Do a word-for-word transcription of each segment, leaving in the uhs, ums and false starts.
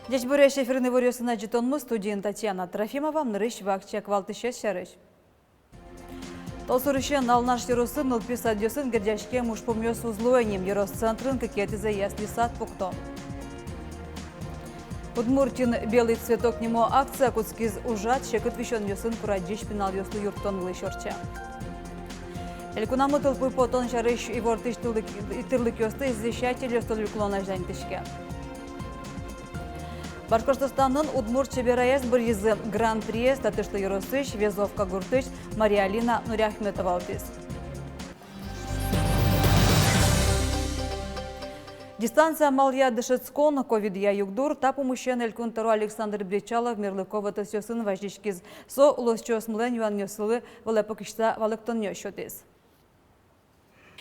Ӟечбуресь! Эфирын иворъёсын ӝытонмы, студиын Татьяна Трофимова. Нырысь вакчияк валтӥсез сярысь. Толсурысен Алнаш ёросын нылпи садъёсын герӟаськем ужпумъёс уз луэ ни. Ёрос центрын кыкетӥзэ ясли-сад пукто. Удмуртиын «Белый цветок» нимо акция кутскиз. Ужрад секыт висёнъёсын курадӟись пиналъёслы юрттон вылысь ортче. Элькунамы тылпу потон сярысь ивортӥсь тырлык-, тырлыкъёсты извещательёслы люкылон азьланьтӥське. Башкортостанын удмурт чебераез быръизы. Гран-приез Татышлы ёросысь Везовка гуртысь Мария-Алина Нуриахметова утӥз. Дистанция амалъя дышетскон ковидъя югдур. Та пумысен Элькун тӧро Александр Бречалов мерлыко вотэсъёсын вазиськиз. Со улосчиосмылэн юанъёссылы вылэ пыкиськыса валэктонъёс сётӥз.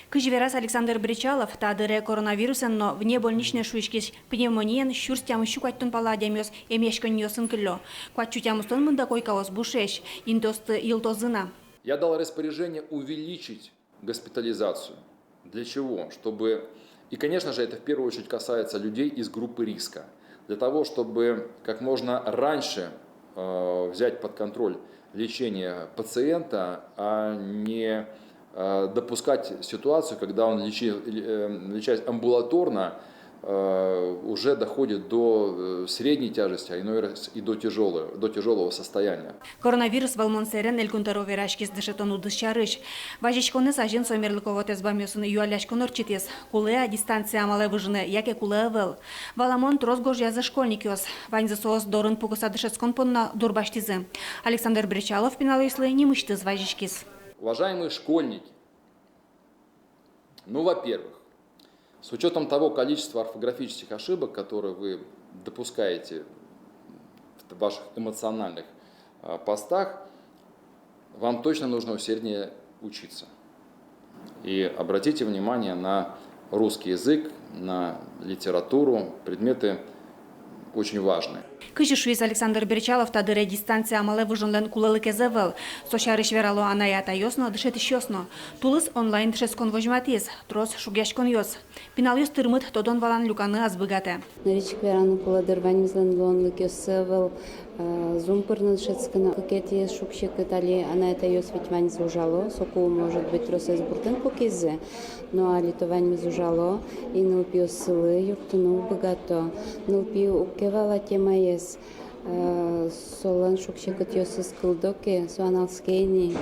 Кызьы вераз Александр Бречалов, та дыре коронавирусэн но внебольничной шуиськись пневмониен сюрс тямыссю куатьтон пала адямиос эмъяськонниосын кыллё. Куатьсю тямыстон мында койкаос бушесь, интыосты йылтозы на. Я дал распоряжение увеличить госпитализацию. Для чего? Чтобы, и, конечно же, это в первую очередь касается людей из группы риска. Для того, чтобы как можно раньше э, взять под контроль лечение пациента, а не э, допускать ситуацию, когда он, лечи-, э, лечась амбулаторно, э, уже доходит до э, средней тяжести, а иной раз и до тяжёлого, до тяжёлого состояния. Коронавирус вӧлмон сэрен Элькун тӧро вераськиз дышетон удыс сярысь. Вазиськонэз азьын со мерлыко вотэс бамъёсын юалляськон ортчытӥз: кулэ-а дистанция амалэ выжыны, яке кулэ ӧвӧл. Валамон, трос гожъязы школьникъёс. Ваньзы соос дорын пукыса дышетскон понна дурбасьтӥзы. Александр Бречалов пиналъёслы нимысьтыз вазиськиз. Уважаемые школьники, ну, во-первых, с учётом того количества орфографических ошибок, которые вы допускаете в ваших эмоциональных э, постах, вам точно нужно усерднее учиться. И обратите внимание на русский язык, на литературу, предметы очень важные. Кызьы шуиз Александр Бречалов, та дыре дистанция амалэ выжонлэн кулэлыкез ӧвӧл. Со сярысь верало анай-атайёс но, дышетӥсьёс но. Тулыс онлайн дышетскон возьматӥз, трос шугъяськонъёс. Пиналъёс тырмыт тодон-валан люканы ӧз быгатэ. Нырысь ик вераны кулэ, дыр, ваньмызлэн луонлыкъёссы ӧвӧл, э, зум пыр но дышетскыны. Кыкетӥез шуг-секыт: али анай-атайёс ведь ваньзы ужало, соку, может быть, тросэз гуртын пукизы, но али-то ваньмыз ужало, и нылпиоссылы юрттыны уг быгато. Нылпи уг ке вала темаез, э, солэн шуг-секытъёсыз кылдо ке, со аналске ини,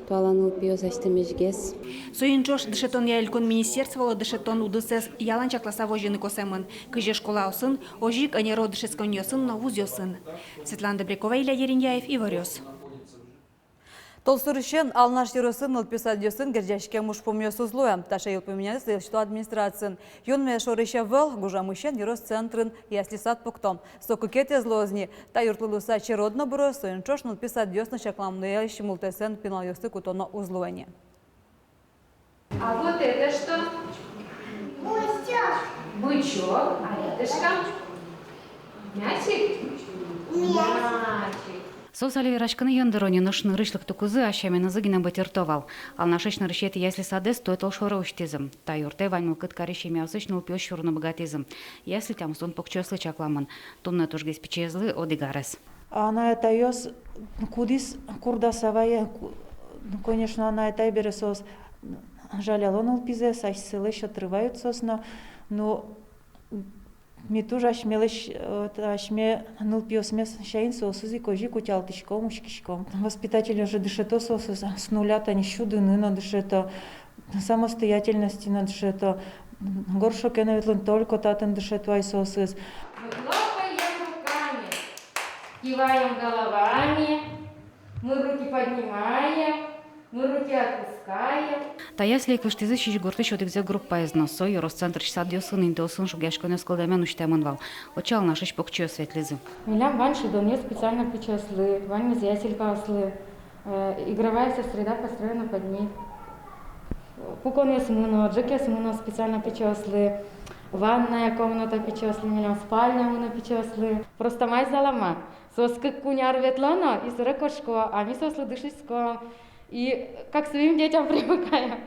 туала нылпиос асьтэмесьгес. Соин ӵош дышетонъя элькун министерстволы дышетон удысэз ялан чакласа возьыны косэмын, кызьы школаосын, озьы ик ӧнеро дышетсконниосын но вузъёсын. Светлана Добрякова, Илья Дерендяев, Иворъёс. Толсурысен Алнаш ёросын нылпи садъёсын герӟаськем ужпумъёс уз луэ. Таӵе йылпумъянъёс лэсьто администрациын. Юнме шорысь ӧвӧл, гужемысен ёрос центрын ясли-сад пукто. Со кыкетӥез луоз ни. Та юртлы луыса черод но быроз, соин ӵош нылпи садъёс но чакламлэсь мултэсэн пиналъёсты кутоно уз луэ ни. А вот это что? Бычок. А это что? Мячик? Мячик. Соос али вераськыны йӧн дыр ини, нош нырысь лыктыкузы ас сяменызы гинэ быдтырто вал. Алнашысь нырысетӥ ясли-садэз туэ толшоре усьтӥзы. Та юртэ вань мылкыд карись семьяосысь нылпиос сюрыны быгатӥзы. Ясли тямыстон покчиослы чакламын. Туннэ тужгес пичиезлы одӥг арес. Анай-атайёс кудӥз курдаса вае, ку-, конечно, анай-атай бере соос жаляло нылпизэс, асьсэлэсь отрывают соос но. Ну, ми туж асьмелэсь, э, асьме нылпиосмес сяин соосыз ик озьы ик утялтӥськом, учкиськом. Воспитательёс же дышето соосыз с нуля, тани сюдыны но дышето, самостоятельности но дышето, горшокен но ветлыны, только татын дышето ай соосыз. Мы хлопаем руками, киваем головами, мы руки поднимаем, мы руки отпускаем. Та ясли ик ыштӥзы Сизьгуртысь одӥгзэ группаез но. Со ёрос центрысь садъёсын, интыосын шугъяськонъёс кылдэмен усьтэмын вал. Отчы Алнашысь покчиос ветлӥзы. Милям вань шудонъёс специально пичиослы, ваньмыз яселькаослы. Э, игровая вся среда построена под них. Куконъёсмы но, ӝӧкъёсмы но специально пичиослы, ванная комната пичиослы, милям спальнямы но пичиослы. Просто май залама. Соос кык-куинь ар ветло но, и собере кошко, а ми соослы дышиськом. И как к своим детям примыкаем.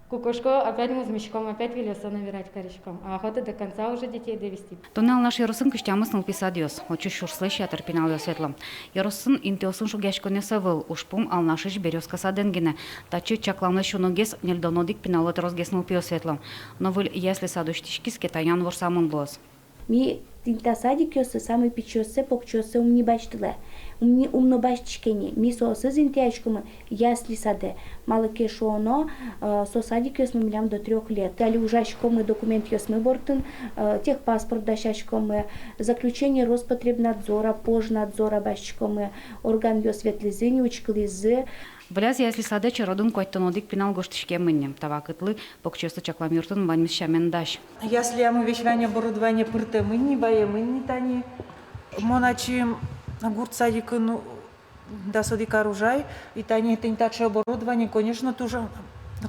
Ку кошко, опять музмиськом, опять выльёссэ набирать кариськом. А охота до конца уже детей довести. Туннэ Алнаш ёросын кызь тямыс нылпи садъёс. Отчы сюрслэсь ятыр пиналъёс ветло. Ёросын интыосын шугъяськонъёс ӧвӧл, ужпум Алнашысь «Берёзка» садэн гинэ. Татчы чакламлэсь уногес ньыльдон одӥг пиналлы тросгес нылпиос ветло. Но выль ясли сад усьтӥськиз ке, таян ворсамын луоз. Ми тӥни та садикъёсы самой пичиоссэ, покчиоссэ ум ни басьтылэ, ум ни, ум но басьтӥське ни. Ми соосыз интыяськомы ясли садэ. Малы ке шуоно, э, со садикъёсмы милям до трёх лет. Али ужаськомы документъёсмы бордын, э, техпаспорт дасяськомы, заключение Роспотребнадзора, Пожнадзора басьтӥськомы, органъёс ветлӥзы ни, учкылӥзы. Выльяз ясли садэ чередын куатьтон одӥг пинал гожтӥськемын ни. Та вакытлы покчиосты чаклам юртын ваньмыз сямен дась. Яслиямы весь вань оборудование пыртэмын ни, ваемын ни тани. Мон ачим гурт садикын, ну, дас одӥг ар ужай, и тани, тани таӵе оборудование, конечно, туж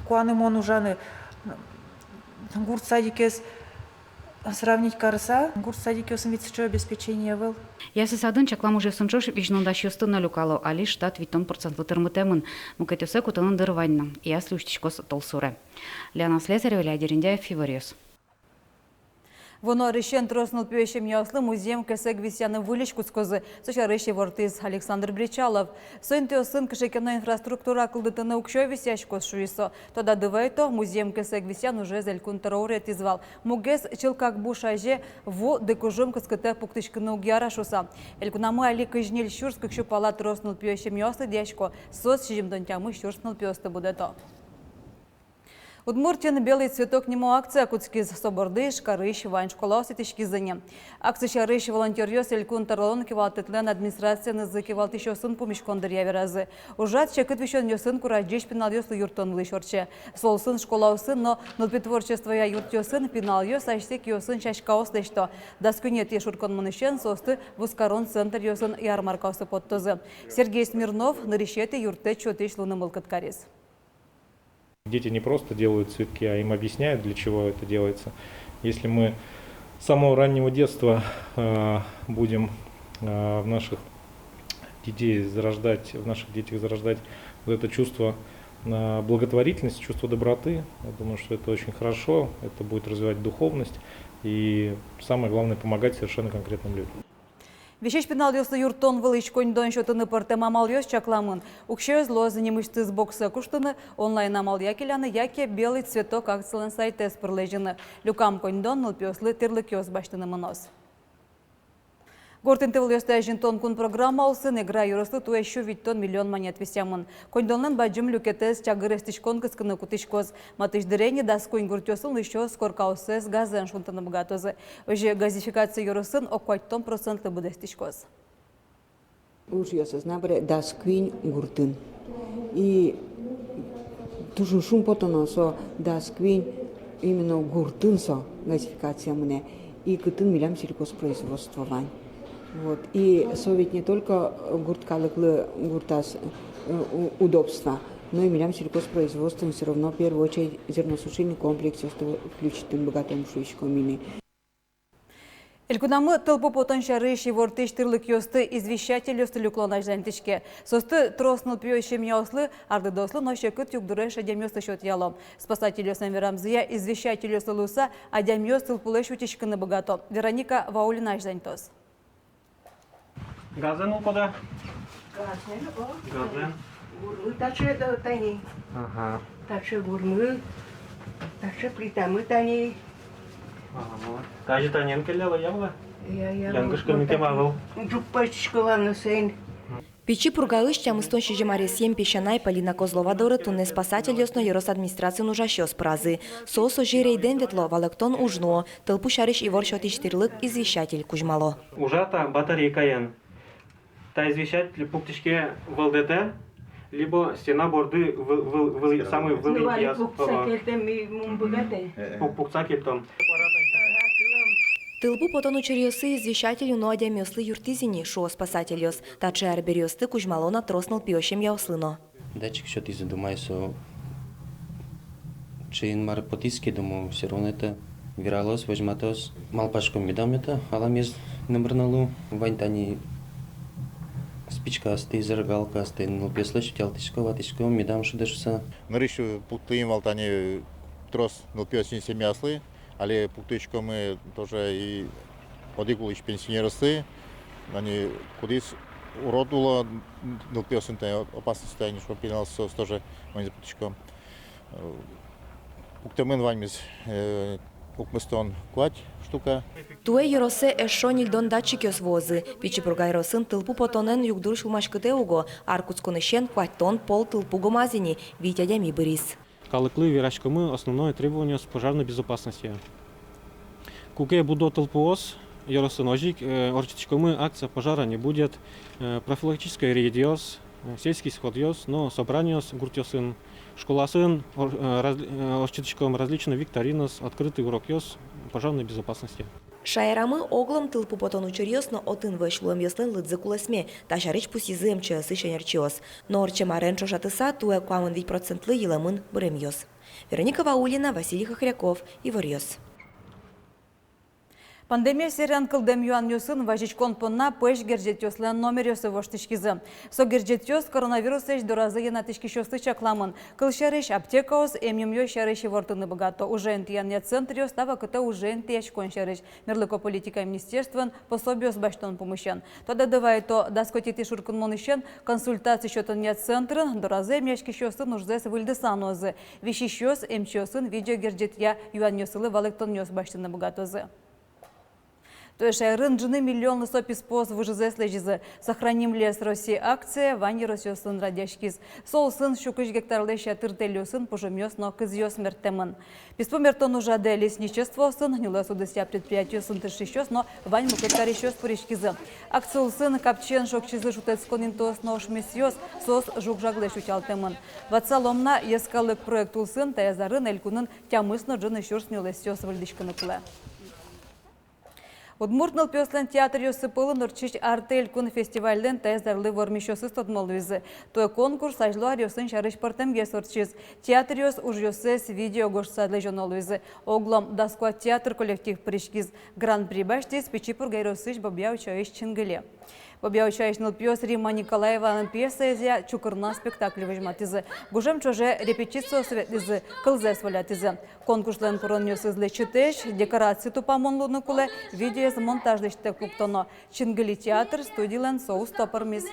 куаны мон ужаны. Гурт садикез сравнить карыса, гурт садикъёсын ведь сыӵе обеспечение ӧвӧл. Ясли садын чаклам ужъёсын ӵош визьнодасьёсты но люкало, али штат витьтон процентлы тырмытэмын. Мукетъёссэ кутыны дыр вань на, ясли усьтӥськоз толсуре. Лена Слесарева, Илья Дерендяев, «Иворъёс». Вуоно арысен трос нылпиё семьяослы музъем кесэг висъяны выльысь кутскозы. Со сярысь ивортӥз Александр Бречалов. Со интыосын кыӵе ке но инфраструктура кылдытыны уксё висъяськоз, шуиз со. Тодады вайто, музъем кесэг висъян ужез Элькун тӧро уретӥз вал. Мугез чылкак буш азе ву дыкужым кыскытэ пуктӥськыны уг яра шуыса. Элькунамы али кызь ньыль сюрс кык сю пала трос нылпиё семьяос лыдъясько, соос сизьымдон тямыс сюрс нылпиосты будэто. Удмуртиын «Белый цветок» нимо акция кутскиз. Со борды Ижкарысь вань школаос итӥськизы ни. Акция сярысь волонтёръёс Элькун тӧролэн кивалтэтлэн администрациенызы кивалтӥсьёсын пумиськон дыръя веразы. Ужрад секыт висёнъёсын курадӟись пиналъёслы юрттон вылысь ортче. Со улсын школаосын но нылпи творчествоя юртъёсын пиналъёс асьсэ киосын сяськаос лэсьто. Дас куинетӥ шуркынмонысен соосты вузкарон центръёсын ярмаркаосы поттозы. Сергей Смирнов нырысетӥ юрттэт сётӥсь луыны мылкыд кариз. Дети не просто делают цветки, а им объясняют, для чего это делается. Если мы с самого раннего детства, э, будем, э, в наших детей зарождать, в наших детях зарождать вот это чувство, э, благотворительности, чувство доброты, я думаю, что это очень хорошо, это будет развивать духовность и, самое главное, помогать совершенно конкретным людям. Висись пиналъёслы юрттон вылысь коньдон сётыны пӧртэм амалъёс чакламын. Уксёез луоз нимысьтыз боксэ куштыны, онлайн амалъя келяны яке «Белый цветок» акцилэн сайтэз пыр лэзьыны. Люкам коньдон нылпиослы тӥрлыкъёс басьтыны мыноз. Гурт интывылъёсты азинтон кун программа улсын Игра ёрослы туэ сю витьтон миллион манет висъямын. Коньдонлэн бадӟым люкетэз чагыр эстӥськон кыскыны кутӥськоз. Матысь дыре ини дас куинь гуртъёсын улӥсьёс коркаоссэс газэн шунтыны быгатозы. Озьы газификация ёросын ог куатьтон процентлы быдэстӥськоз. Ужъёсыз на бере дас куинь гуртын. И туж шумпотоно, со дас куинь именно гуртын со газификация мынэ. И кытын милям сельхозпроизводство вань. Вот. И со ведь не только гурт калыклы гуртаз, э, у-, удобство, но и милям сельхозпроизводствоын всё равно в первую очередь зерносушильный комплексъёсты включить карыны быгатом шуиськом ини. Элькунамы тылпу потон сярысь ивортӥсь тӥрлыкъёсты извещательёсты люклон азьланьтӥське. Соосты трос нылпиё семьяослы, арлыдоослы но секыт югдуресь адямиослы сётъяло. Спасательёслэн верамзыя, извещательёслы луыса адямиос тылпулэсь утиськыны быгато. Вероника Ваулина азьланьтоз. Газэн улӥськоды-а? Газэн, о. Газэн. Гурмы таӵе, да, тани. Ага. Таӵе гурмы, таӵе плитамы тани. Ага. Тазьы тани эн келяло, я вала? Я, я. Янгыш кылмытэ ма вал. Ӝук пӧзьтӥсько вал но соин. Пичи Пургаысь тямыстон сизьым аресъем песянай Полина Козлова доры туннэ спасательёс но ёрос администрациын ужасьёс пыразы. Соос озьы рейдэн ветло, валэктон уж нуо, тылпу сярысь ивор сётӥсь тӥрлык извещатель кузьмало. Ужа та батарейкаен. Та извещатель пуктӥське вылдытэ, либо стена борды выл-, выл-, выл-, самой вылӥ интыяз. Ну, вали пуктыса кельтэм, ми мон быгатэ. Пук-, пуктыса кельтом. Тылпу потон учыръёсы извещатель уно адямиослы юрттӥзы ини, шуо спасательёс. Таӵе арбериосты кузьмало на трос нылпиё семьяослы но. Датчик сётӥзы, думаю, со Ӵыен мар потӥз ке, думаю, всё равно это вералоз, возьматоз. Малпаськом, медам это аламез номыр но луы. Вань тани спичкаосты, зажигалкаосты, нылпиослэсь утялтӥсько, ватӥсько, медам шудо шуыса. Нырысь пуктӥм вал тани трос нылпиос семьяослы, али пуктӥськомы тоже и одӥг улӥсь пенсионеръёслы, али кудӥз урод уло нылпиосын, тани опасность, тани, шуо, пиналъёс, тоже ваньзэ пуктӥськом. Э, пуктэмын ваньмыз, э, укмыстон куать штука. Туэ ёросэ эшшо ньыльдон датчикъёс вуозы. Пичи Пурга ёросын тылпу потонэн югдур сюлмаськытэ уго. Ар кутсконысен куатьтон пол тылпу гомаз ини, вить адями быриз. Калыклы вераськомы основной требованиос пожарной безопасности. Куке будо тылпуос ёросын, озьы ик, э, ортчытӥськомы акция «Пожара не будет», э, профилактической рейдъёс, э, сельский сходъёс но собраниос гуртъёсын, школаосын ор-, э, разли-, э, ортчытӥськом различной викторинаос, открытый урокъёс пожарной безопасности. Шаерамы оглом тылпу потон учыръёс но отын вӧсь луэмъёслэн лыдзы кулэсме. Та сярысь пусйизы МЧС-ысь ӧнерчиос. Но ортчем арен ӵошатыса, туэ куамын вить процентлы йылэмын быремъёс. Вероника Ваулина, Василий Хохряков, «Иворъёс». Пандемия сэрен кылдэм юанъёсын вазиськон понна пӧсь герӟетъёслэн номеръёссы воштӥськизы. Со герӟетъёс коронавирусэсь доразы йӧнатӥськисьёслы чакламын. Кылсярысь, аптекаос, эмъюмъёс сярысь ивортыны быгато, уже интыянъя центръёс та вакытэ уже интыяськон сярысь, мерлыко политика министерствоын пособиос басьтон пумысен. Тодады вайто, дас куатетӥ шуркынмонысен консультаци сётонъя центрын доразы эмъяськисьёслэн ужзэс выльдыса нуозы. Висисьёс эмчиосын видеогерӟетъя юанъёсылы валэктонъёс басьтыны быгатозы. Туэ шаерын ӝыны миллионлы со писпуос выжызэс лэзизы. «Сохраним лес России» акция вань ёросъёсын радъяськиз. Со улсын сю кызь гектарлэсь ятыр тэльёсын пужымъёс но кызъёс мерттэмын. Писпу мерттон ужрадэ лесничествоосын, нюлэс удысъя предприятиосын тыршисьёс но вань мукет карисьёс пыриськизы. Акция улсын капчиен шокчизы шутэтскон интыос но ошмесъёс, соос жуг-жаглэсь утялтэмын. Ватсалом на, «Йӧскалык» проект улсын таяз арын элькунын тямыс но ӝыны сюрс нюлэсъёс выльдӥськыны кулэ. Удмурт нылпиослэн театръёссы пӧлын ортчись «Артель» кун фестивальлэн таяз арлы вормисьёсыз тодмо луизы. Туэ конкурс азьло аръёсын сярысь пӧртэмгес ортчиз. Театръёс ужъёссэс видео гожтыса лэзёно луизы. Оглом дас куать театр коллектив пыриськиз. Гран-при басьтӥз Пичи Пурга ёросысь Бобья-Учаысь «Чингыли». Бобья-Учаысь нылпиос Римма Николаевалэн пьесаезъя «Чукырна» спектакль возьматӥзы. Гужем ӵоже репетициосы ветлӥзы, кылзэс волятӥзы. Конкурслэн куронъёсыз лэчытэсь, декораци тупамон луыны кулэ, видеоез монтаж лэсьтэк пуктоно. «Чингыли» театр студилэн со усто пӧрмиз.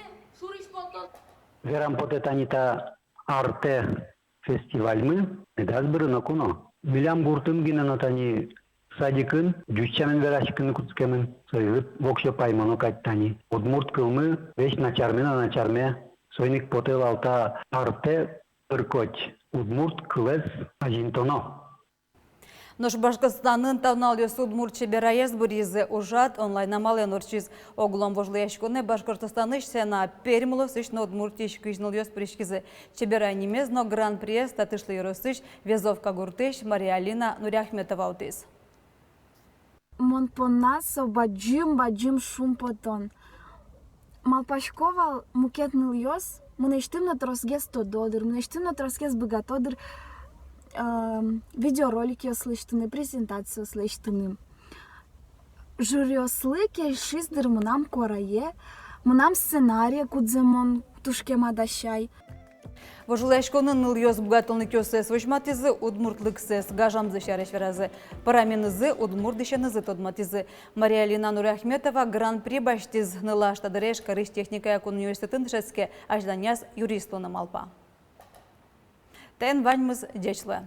Верам потэ, тани та «Артель» фестивальмы медаз быры ноку но. Милям гуртын гинэ но, тани садикын ӟуч сямен вераськыны кутскемын, соизлы воксё паймоно кадь тани. Удмурт кылмы весь начарме но начарме. Соин ик потэ вал та «Артель» пыр коть удмурт кылэз азинтоно. Нош Башкортостанын та нуналъёсы удмурт чебераез быръизы. Ужрад онлайн амалэн ортчиз. Оглом вожвылъяськонэ Башкортостанысь, Сяна, Пермь улосысь но Удмуртиысь кызь нылъёс пыриськизы. Чеберай нимез но гран-приез Татышлы ёросысь Везовка гуртысь Мария-Алина Нуриахметова утӥз. Мон понна со бадӟым-бадӟым шумпотон. Малпасько вал, мукет нылъёс мынэсьтым но тросгес тодо дыр, мынэсьтым но тросгес быгато дыр, эм, видеороликъёс лэсьтыны, презентациос лэсьтыны. Жюриослы кельшиз дыр мынам куарае, мынам сценарие, кудзэ мон туж кема дасяй. Вожвылъяськонын нылъёс быгатонлыкъёссэс возьматӥзы, удмуртлыксэс, гажамзы сярысь веразы, пӧраменызы, удмурт дӥсенызы тодматӥзы. Мария-Алина Нуриахметова гран-при басьтӥз. Нылаш та дыре Ижкарысь техникая кун университетын дышетске, азьланяз юрист луыны малпа. Таин ваньмыз, ӟеч луэ.